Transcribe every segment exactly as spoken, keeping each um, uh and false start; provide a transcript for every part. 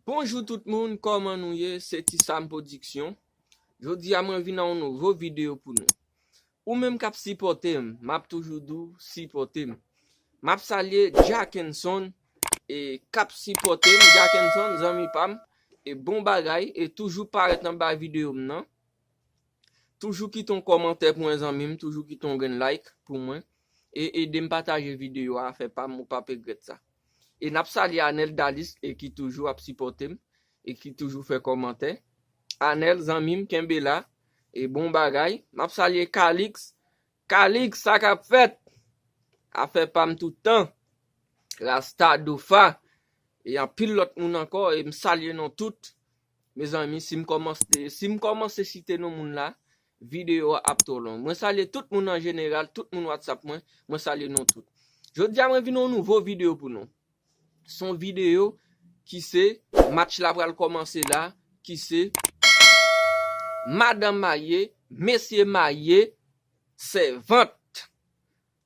Bonjou tout moun, kòman nou ye? Se Ti Sam Production. Jodi a mwen vin ak yon nouvo videyo pou nou. Ou menm k ap sipòte m, m ap toujou di w sipòte m. M ap salye Jackenson e k ap sipòte m, Jackenson, zanmi pa m, e bon bagay, e toujou parèt anba videyo m nan. Toujou kite yon kòmantè pou mwen, zanmi m, toujou kite yon grenn like pou mwen. E ede m pataje videyo a, fè pa m, ou p ap regrèt sa. E n ap salye Anel Dalis e ki toujou ap sipòte m e ki toujou fè kòmantè. Anel, zanmi m, kenbe la. E bon bagay. M ap salye Calix. Calix, sa k ap fèt? Afè pa m tout tan. Rasta, Dofa. E anpil lòt moun ankò. E m salye nou tout. Mezanmi, si m kòmanse, si m kòmanse site non moun la, videyo a ap twò long. Mwen salye tout moun an jeneral, tout moun WhatsApp mwen, mwen salye nou tout. Jodi a mwen vin yon nouvo videyo pou nou. Se yon videyo ki se match la pral kòmanse la, ki se madanm maye, mesye maye, sèvant.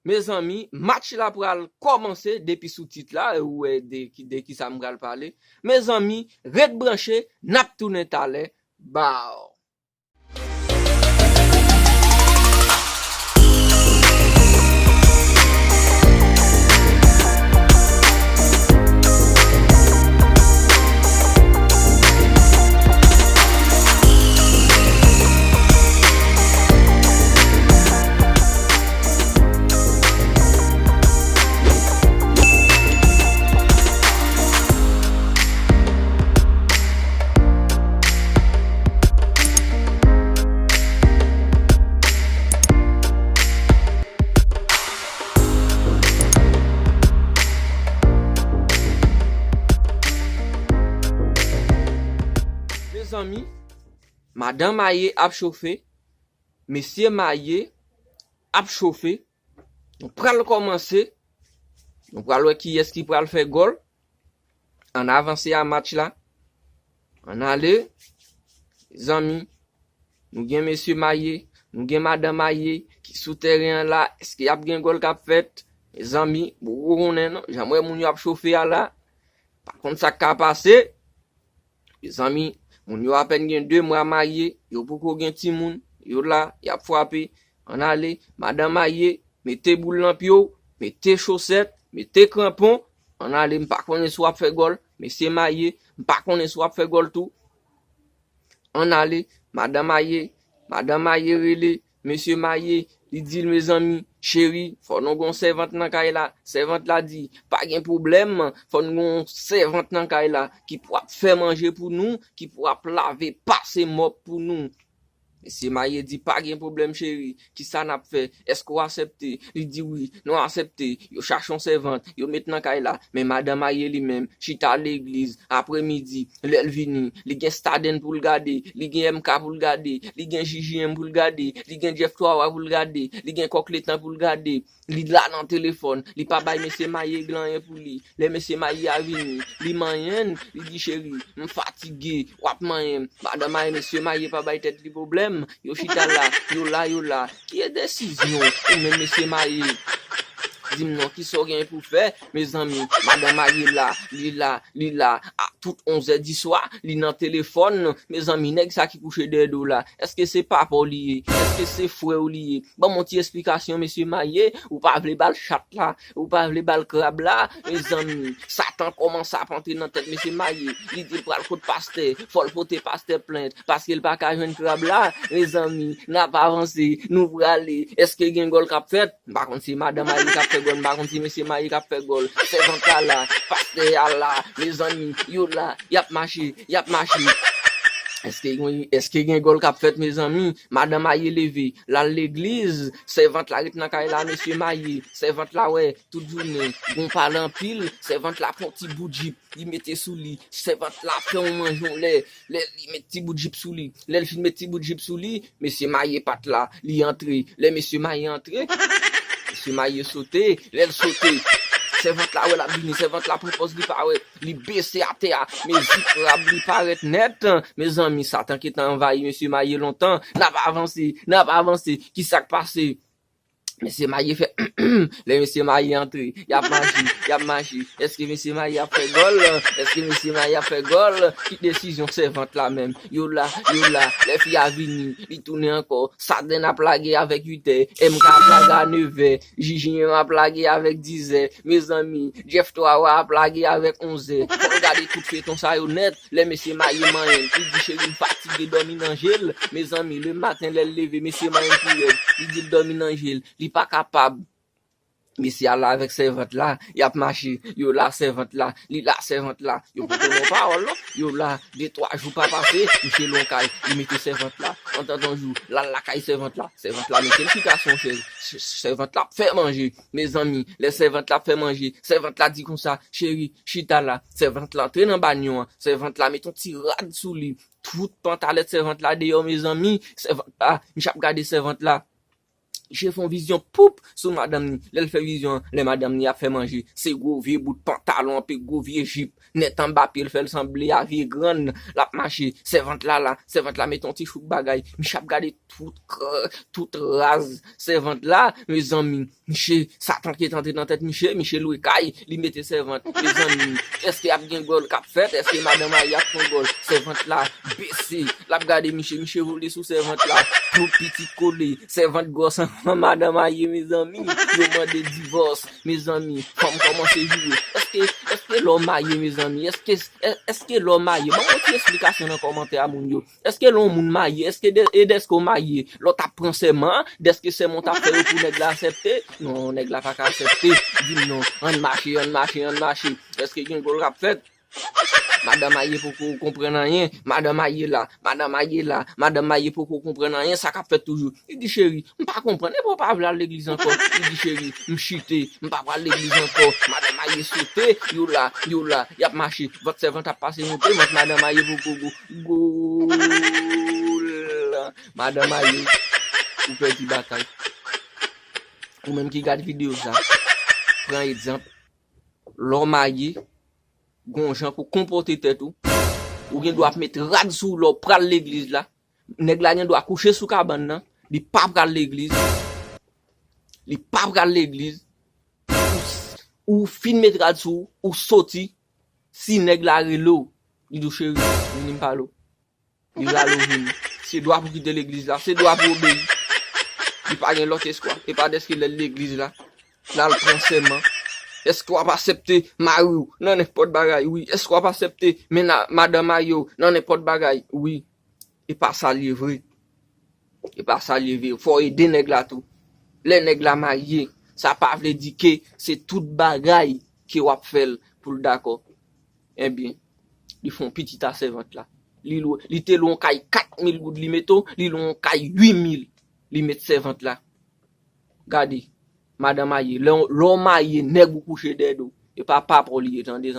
Mezanmi, match la pral kòmanse depi sou tit la, e ou wè de, ki- de kisa m pral pale. Mezanmi, ret branche, n ap tounen talè. Baw. Mezanmi, madanm maye ap chofe, mesye maye ap chofe. Nou pral kòmanse. Nou pral wè kiyès ki pral fè gòl. Ann avanse a match la. Ann ale. Zanmi, nou gen mesye maye, nou gen madanm maye ki sou tèren an la. Èske y ap gen gòl k ap fèt? Mezanmi, m poko konnen non. Jan m wè moun yo ap chofe a la, pa konn sa k ka pase. Mezanmi, moun yo apèn gen de mwa marye, yo poko gen timoun, yo la, y ap frape. Ann ale, madanm marye, mete boul nan pye w, mete chosèt, mete kranpon. Ann ale, m pa konnen si w ap fè gòl, mesye marye, m pa konnen si w ap fè gòl tou. Ann ale, madanm marye, madanm marye rele, mesye marye, li di l, mezanmi, cheri, fò nou gon sèvant nan kay la. Sèvant la di, pa gen pwoblèm, fò n gon sèvant nan kay la ki pou ap fè manje pou nou, ki pou ap lave, pase mòp pou nou. Mesye marye di, pa gen pwoblèm, cheri, kisa n ap fè? Èske w aksepte? Li di, wi, nou aksepte. Yo chache yon sèvant, yo met nan kay la, men madanm marye li menm, chita legliz, apremidi, lè l vini, li gen Stardens pou l gade, li gen M K pou l gade, li gen J J M pou l gade, li gen Jeff Twawa pou l gade, li gen Kòk Letan pou l gade. Li la nan telefòn, li pa bay mesye marye glanyen pou li. Lè mesye marye a vini, li manyen l, li di, cheri, m fatige, w ap manyen m. Madanm marye, mesye marye pa bay tèt li pwoblèm. Yo chita la, yo la, yo la. Ki desizyon ou menm mesye marye? Di m non, kisa w gen pou fè? Mezanmi, madanm marye la, li la, li la. A tout onzè di swa, li nan telefòn. Mezanmi, nèg sa ki kouche dèyè do w la, èske se papa w li ye? Èske se frè w li ye? Ban m yon ti esplikasyon, mesye marye. Ou pa vle ba l chat la? Ou pa vle ba l krab la? Mezanmi, Satan kòmanse ap antre nan tèt mesye marye. Li di l pral kot pastè. Fò l pote pastè plent paske l pa ka jwenn krab la. Mezanmi, n ap avanse. Nou prale. Èske gen gòl k ap fèt? M pa konn si madanm marye k ap fè gòl, m pa konn si mesye marye k ap fè gòl. Sèvant la la, pastè a la, mezanmi, yo la, y ap mache, y ap mache. Èske gen, èske gen gòl k ap fèt, mezanmi? Madanm marye leve, l al legliz, sèvant la ret nan kay la, mesye marye, sèvant la wè, tout jounen, gon pale anpil, sèvant la pran ti bout jip, li mete sou li, sèvant la fè yon manje yon lè, lè li met ti bout jip sou li, lè l fin met ti bout jip sou li, mesye marye pa t la, li antre, lè mesye marye antre, mesye marye sote, lè l sote, sèvant la wè l ap vini, sèvant la pran pòz li pa wè, li bese atè a, men zi krab li parèt nèt, mezanmi, Satan gentan anvayi mesye marye lontan, n ap avanse, n ap avanse, kisa k pase? Mesye maye fè, lè mesye maye antre, y ap mache, y ap mache. Èske mesye maye ap fè gòl? Èske mesye maye ap fè gòl? Ki desizyon sèvant la menm? Yo la, yo la. Lè fi a vini, li tounen ankò. Saden ap lage avèk uitè. M K ap lage a nevè. Jiji menm ap lage avèk dizè. Mezanmi, Jeff Twawa ap lage avèk onzè. Fò n gade tout feyton sa yo nèt. Lè mesye maye manyen, li di cheri m fatige dòmi nan je l. Mezanmi, lematen lè l leve, mesye manyen pi rèd. Li di l dòmi nan je l. Li pa kapab. Mesye a la avèk sèvant la, y ap mache, yo la sèvant la, li la sèvant la, yo poko non pawòl non, yo la, de twa jou pa pase, misye lon kay, li mete sèvant la, antann yon jou, l al lakay sèvant la, sèvant la mete l chita sou yon chèz, sèvant la ap fè manje, mezanmi, lè sèvant la ap fè manje, sèvant la di konsa, cheri, chita la, sèvant la antre nan banyo an, sèvant la mete yon ti rad sou li, tout pantalèt sèvant la deyò, mezanmi, sèvant la, misye ap gade sèvant la. Misye fè yon vizyon poup sou madanm ni. Lè l fè vizyon an, lè madanm ni ap fè manje, se gwo vye bout pantalon anpe gwo vye jip nèt anba pye l fè l sanble a vye grann. L ap mache, sèvant la la, sèvant la mete yon ti chouk bagay. Misye ap gade tout kr-, tout raz sèvant la, mezanmi. Misye, Satan ki t antre nan tèt misye, misye lwe kay, li mete sèvant. Mezanmi, èske ap gen gòl k ap fèt? Èske madan marye ap pran gòl? Sèvant la bese, l ap gade misye, misye vole sou sèvant la. Tout pitit kole, sèvant gwòs anvan madan marye, mezanmi. Yo mande divòs, mezanmi. Fanm kòmanse joure. Èske, èske lè w marye, mezanmi? Èske, è-, èske lè w marye? Ban mwen ti esplikasyon nan kòmantè a, moun yo. Èske lè yon moun marye, èske de, e dèske w marye, lè w t ap pran sèman an, dèske sèman w t ap fè yo pou nèg la aksepte? Non, nèg la pa ka aksepte. Di m non, ann mache, ann mache, ann mache. Èske gen gòl k ap fèt? Madan marye poko konprann anyen. Madan marye la, madan marye la, madan marye poko konprann anyen. Sa k ap fèt toujou? Li di, cheri, m pa konprann. Epi w pa vle al legliz ankò? Li di, cheri, m chite, m pa pral legliz ankò. Madan marye sote, yo la, yo la, y ap mache. Vant sèvant ap pase monte, vant madan marye poko gwo. Gol! Madan marye, ou pèdi batay. Ou menm ki gad videyo sa, pran egzanp. Lè w marye, gon jan pou konpòte tèt ou. Ou gen dwa ap met rad sou ou lè w pral legliz la. Nèg la gen dwa kouche sou kabann nan, li pa pral legliz. Li pa pral legliz. Ou, ou fin met rad sou ou, ou soti. Si nèg la rele w, li di w, cheri, vini m pale w. Li rale w vini. Se dwa pou kite legliz la, se dwa pou obeyi. Li pa gen lòt espwa. E pa dèske l al legliz la, l al pran sèman. Èske w ap aksepte mari w nan nenpòt bagay? Wi. Èske w ap aksepte mena-, madan marye w nan nenpòt bagay? Wi. E pa sa l ye vre. E pa sa l ye vre. Fò w ede nèg la tou. Lè nèg la marye, sa pa vle di ke se tout bagay ke w ap fè l pou l dakò. Ebyen, li fè yon pitit a sèvant la. Li lwe, li te lwe yon kay kat mil goud, li mete w, li lwe yon kay uit mil, li met sèvant la. Gade, madan marye, lè w, lè w marye, nèg ou kouche dèyè do. E pa papa w li ye, tande,